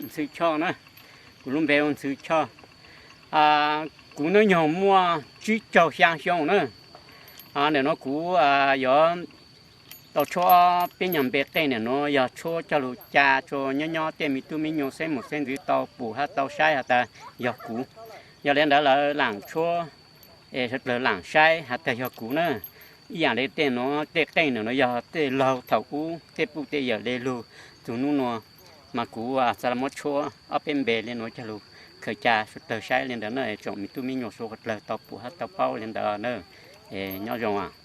Ntxhw Choj na, kuv lub npe ua Ntxhw Choj. Kuv hnub nyoog muaj tsib caug xyaa xyoo na. Nim no kuv yuav tau tshuab peb nyuag npe qeej nim no yog tshuab coj lug ca rua nyob nyob tej me tub me nyuam xeeb mos xeeb ntxwv tau pum hab tau saib has tas yog kuv. Yog le ntawd lawv laam tshuab es sawv dlawg laam saib has tas yog kuv na. Ib yaam le tej no, tej qeej nim no yog tej laug thaum ub tej puj tej yawm le lug txug nub nua, mas kuv txhad le muab tshuab ob peb npe le no coj lug khaws ca sawv dlawg saib le ntawd na. Tsoom me tub me nyuam sawv dlawg tau pum hab tau paub le ntawd na. Nyob zoo.